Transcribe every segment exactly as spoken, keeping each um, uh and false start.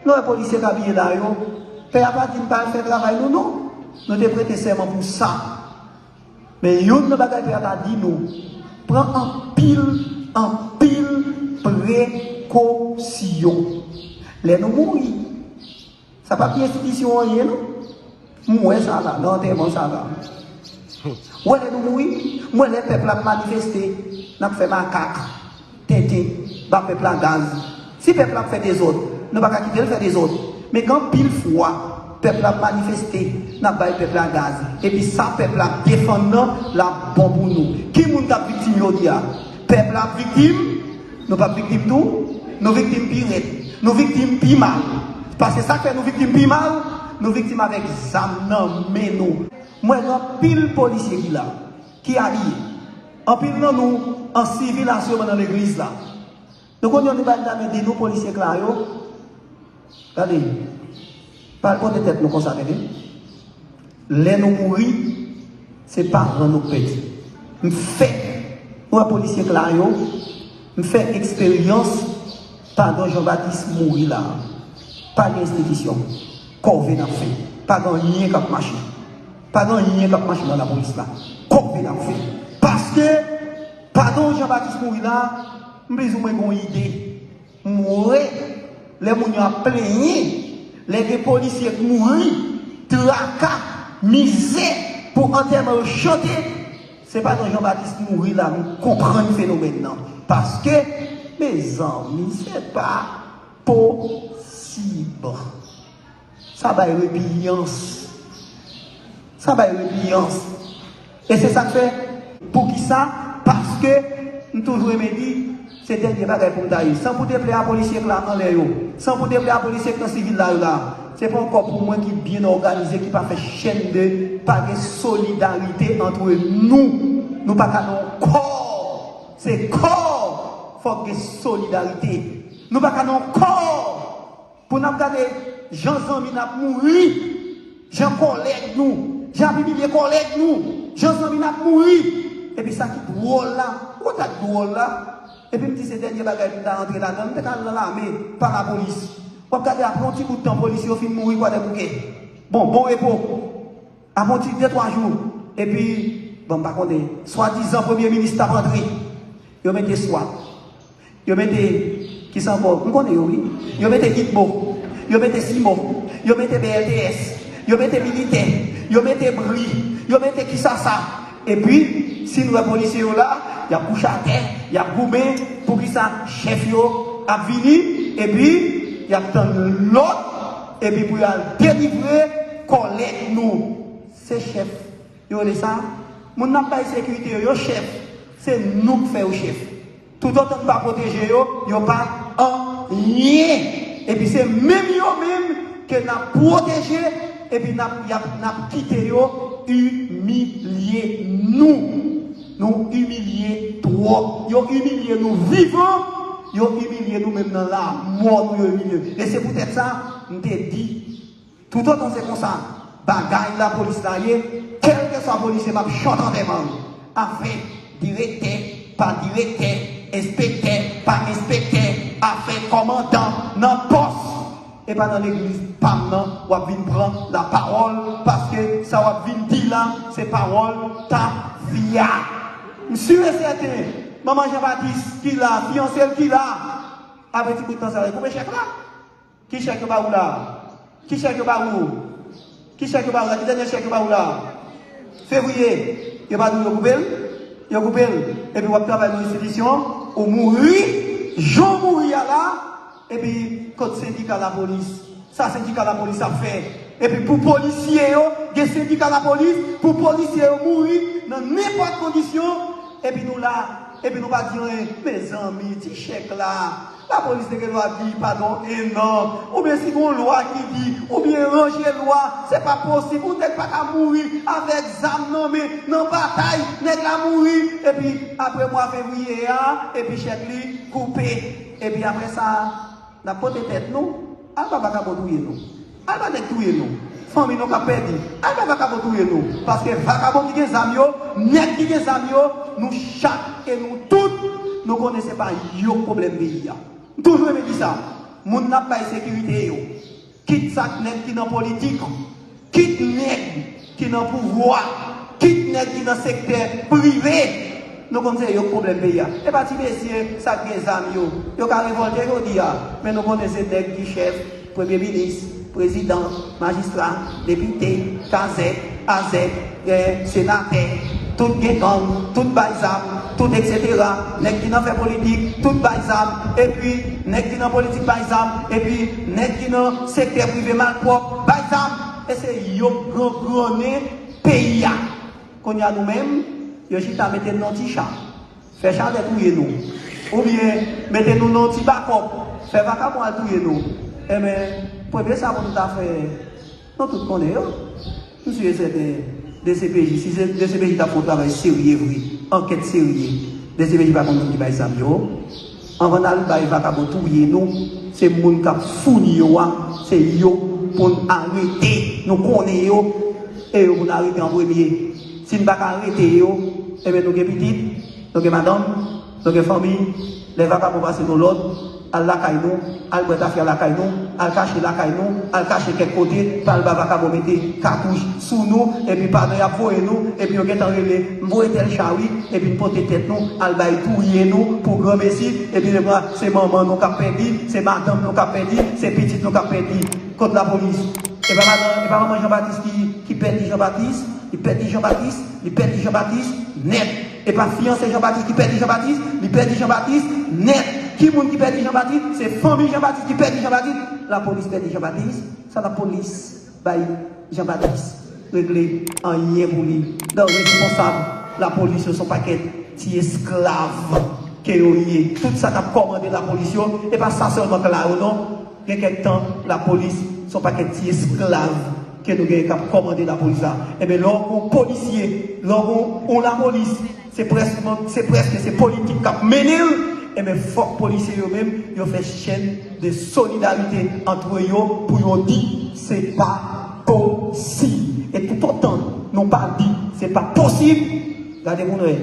Nou wè polisye k abiye la yo, pè a pa di n pa al fè travay nou non. Nou te prete sèman pou sa. Men youn nan bagay pè a ta di nou, pran anpil, anpil prekosyon. Lè nou mouri, sa p ap gen enstitisyon anyen non. M wè sa la, nan antèman sa la. Ou wè lè nou mouri, m wè lè pèp la ap manifeste, n ap fè makak, tenten, ba pèp la gaz. Si pèp la ap fè dezòd, nou pa ka kite l fè dezòd. Men gen anpil fwa, pèp la ap manifeste, n ap bay pèp la gaz. Epi sa pèp la ap defann nan, l ap bon pou nou. Ki moun k ap viktim jodi a? Pèp la ap viktim, nou p ap viktim tou? Nou viktim pi rèd, nou viktim pi mal. Paske sa k fè nou viktim pi mal, nou viktim avèk zam nan men nou. M wè gen anpil polisye ki la, ki abiye. Anpil nan nou an sivil asyoman nan legliz la. Nou konn yon li bay dam ede nou polisye k la yo. Gade, pa al pote tèt nou konsa, tande. Lè nou mouri, se paran nou k pèdi. M fè, nou wè polisye k la yo, m fè eksperyans pandan Jean Baptiste mouri la. Pa gen enstitisyon. Kòve n ap fè. Pa gen anyen k ap mache. Pa gen anyen k ap mache nan lapolis la. Kòve n ap fè. Paske, pandan Jean Baptiste mouri la, m plizoumwen gen yon ide. M wè lè moun yo ap plenyen, lè gen polisye k mouri, traka, mizè pou antèman yo chante, se pa nan Jean Baptiste mouri la m konprann fenomèn nan. Paske, mezanmi, se pa posib. Sa bay repiyans. Sa bay repiyans. E se sa k fè, poukisa? Paske m toujou renmen di, se dènye bagay pou m ta ye. San pou deplè a polisye k la anlè yo. San pou deplè a polisye k nan sivil la yo la. Se pa yon kò pou mwen ki byen òganize, ki pa fè chèn de, pa gen solidarite antre nou. Nou pa ka nan yon kò. Se kò. Fòk gen solidarite. Nou pa ka nan yon kò. Pou n ap gade jan zanmi n ap mouri, jan kòlèg nou, jan ap imilye kòlèg nou, jan zanmi n ap mouri. Epi sa ki dwòl la, ou konn sa k dwòl la? Epi m di se dènye bagay pou m ta rantre ladan, m te ka al nan lame, pa lapolis. W ap gade apre yon ti bout tan polis yo fin mouri Kwadèboukè. Bon, bon repo. Apre yon ti de twa jou, epi, bon, m pa konnen, swadizan premye minis t ap antre, yo mete swat, yo mete, kisa ankò? M konnen yo, wi. Yo mete itmo, yo mete simo, yo mete B L T S, yo mete militè, yo mete bri, yo mete kisasa. Epi, si n wè polisye yo la, y ap kouche atè, y ap goumen, poukisa chèf yo ap vini, epi y ap tann lòd, epi pou y al delivre kòlèg nou. Se chèf yo rele sa. Moun n ap bay sekirite yo, yo chèf. Se nou k fè yo chèf. Toutotan n pa pwoteje yo, yo pa anyen. Epi se menm yo menm ke n ap pwoteje, epi n ap, y ap, n ap kite yo imilye nou. Nou imilye twòp. Yo imilye nou vivan, yo imilye nou menm nan lamò nou yo imilye. E se poutèt sa, m te di, toutotan se konsa bagay lapolis la ye, kèlkeswa polisye m ap chante antèman l. Afè direktè, pa direktè, enspektè, pa enspektè, afè kòmandan nan pòs, e pa nan legliz pa m nan w ap vin pran lapawòl, paske sa w ap vin di la, se pawòl tafya. M si e sèten, manman Jean Baptiste ki la, fiyanse l ki la, apre ti bout tan sa, yo koupe chèk la. Ki chèk yo ba ou la? Ki chèk yo ba ou? Ki chèk yo ba ou la? Ki dènye chèk yo ba ou la? Fevriye. Yo pa di w yo koupe l? Yo koupe l. Epi w ap travay nan enstitisyon, ou mouri, jan w mouri a la, epi kot sendika lapolis? Sa sendika lapolis ap fè? Epi pou polisye yo, gen sendika lapolis, pou polisye yo mouri nan nenpòt kondisyon, epi nou la, epi nou pa di anyen. Mezanmi, ti chèk la, lapolis te gen dwa di padon en an, oubyen si gon lwa ki di, oubyen ranje lwa, se pa posib, ou nèg pa ka mouri avèk zam nan men, nan batay, nèg la mouri, epi apre mwa fevriye a, epi chèk li koupe, epi apre sa, n ap pote tèt nou, al ba vakabon touye nou. Al ba nèg touye nou. Fanmi nou k ap pèdi. Al ba vakabon touye nou. Paske vakabon ki gen zam yo, nèg ki gen zam yo, nou chak e nou tout, nou konnen se pa yo k pwoblèm peyi a. M toujou renmen di sa. Moun n ap bay sekirite yo, Kit sa k nèg ki nan politik, kit nèg ki nan pouvwa, kit nèg ki nan sektè prive, nou konn se yo k pwoblèm peyi a. E pa ti mesye sa k gen zam yo. Yo ka revòlte jodi a, men nou konnen se nèg ki chèf, premye minis, prezidan, majistra, depite, kazèk, azèk, eh, senatè, tout gen gang, tout bay zam, tout etsetera. Nèg ki nan fè politik, tout bay zam, epi nèg ki nan politik bay zam, epi nèg ki nan sektè prive malpwòp bay zam. E se yo k grangrannen peyi a. Kounye a nou menm, yo chita mete n nan ti cha. Fè chalè touye nou. Oubyen mete nou nan yon ti bakòp. Fè vakabon al touye nou. Enben, premye sa pou nou ta fè, nou tout konnen yo. M si e sèten, D C P J, si se D C P J t ap fè yon travay serye vre, ankèt serye, D C P J pa konn moun ki bay zam yo. Anvan n al bay vakabon touye nou, se moun k ap founi yo a, se yo pou n arete. Nou konnen yo, e yo pou n arete an premye. Si n pa ka arete yo, enben nou gen pitit, nou gen madanm, nou gen fanmi, lè vakabon pase nou lòd, al lakay nou, al bwè tafya lakay nou, al kache lakay nou, al kache kèk kote, pa al ba vakabon mete katouch sou nou, epi pandan y ap voye nou, epi yo gentan rele, "M voye tèl cha wi," epi n pote tèt nou, al bay touye nou pou granmesi, epi se manman nou k ap pèdi, se madanm nou k ap pèdi, se pitit nou k ap pèdi. Kot lapolis? E pa madan, e pa manman Jean Baptiste ki, ki pèdi Jean Baptiste? Li pèdi Jean Baptiste, li pèdi Jean Baptiste nèt. E pa fiyanse Jean Baptiste ki pèdi Jean Baptiste, li pèdi Jean Baptiste nèt. Ki moun ki pèdi Jean Baptiste? Se fanmi Jean Baptiste ki pèdi Jean Baptiste. Lapolis pèdi Jean Baptiste. Sa lapolis bay Jean Baptiste regle anyen pou li. Donk, responsab lapolis yo se yon pakèt ti esklav ke yo ye. Tout sa k ap kòmande lapolis yo, e pa sa sèlman k la yo non. Gen kèk tan, lapolis se yon pakèt ti esklav ke nou genyen k ap kòmande lapolis la. Enben, lè w gon polisye, lè w gon yon lapolis, se prèske, se prèske se politik k ap mennen l, enben, fòk polisye yo menm, yo fè chèn de solidarite antre yo pou yo di, "Se pa posib." E toutotan nou pa di, "Se pa posib," gade pou n wè.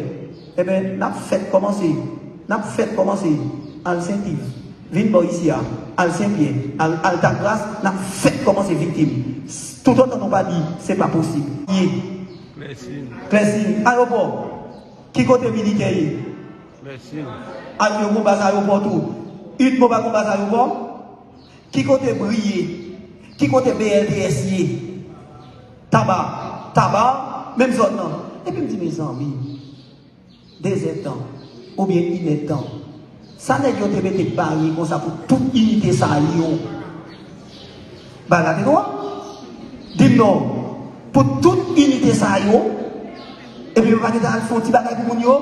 Enben, n ap fèt kòmanse, n ap fèt kòmanse al Sentiv. Vin bò isi a, al Senpyè, al Altagras, n ap fèk kòmanse viktim. Toutotan nou pa di, "Se pa posib." Ye. Klèsin. Klèsin. Ayewopò. Ki kote militè ye? Klèsin. Al yo gon baz ayewopò tou. Itmo pa gon baz ayewopò? Ki kote Bri ye? Ki kote B L T S ye? Taba. Taba, menm zòn nan. Epi m di, mezanmi. Dezèdtan, oubyen inèdtan. Sa nèg yo te mete bare konsa pou tout inite sa yo? Bagay la te dwòl. Di m non. Pou tout inite sa yo, epi yo pa gentan al fè yon ti bagay pou moun yo?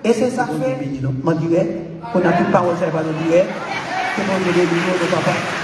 E se sa k fè. M an dirèk, kounye a tout pawòl sa yo pral an dirèk. Ke Bondye beni nou, nou papa.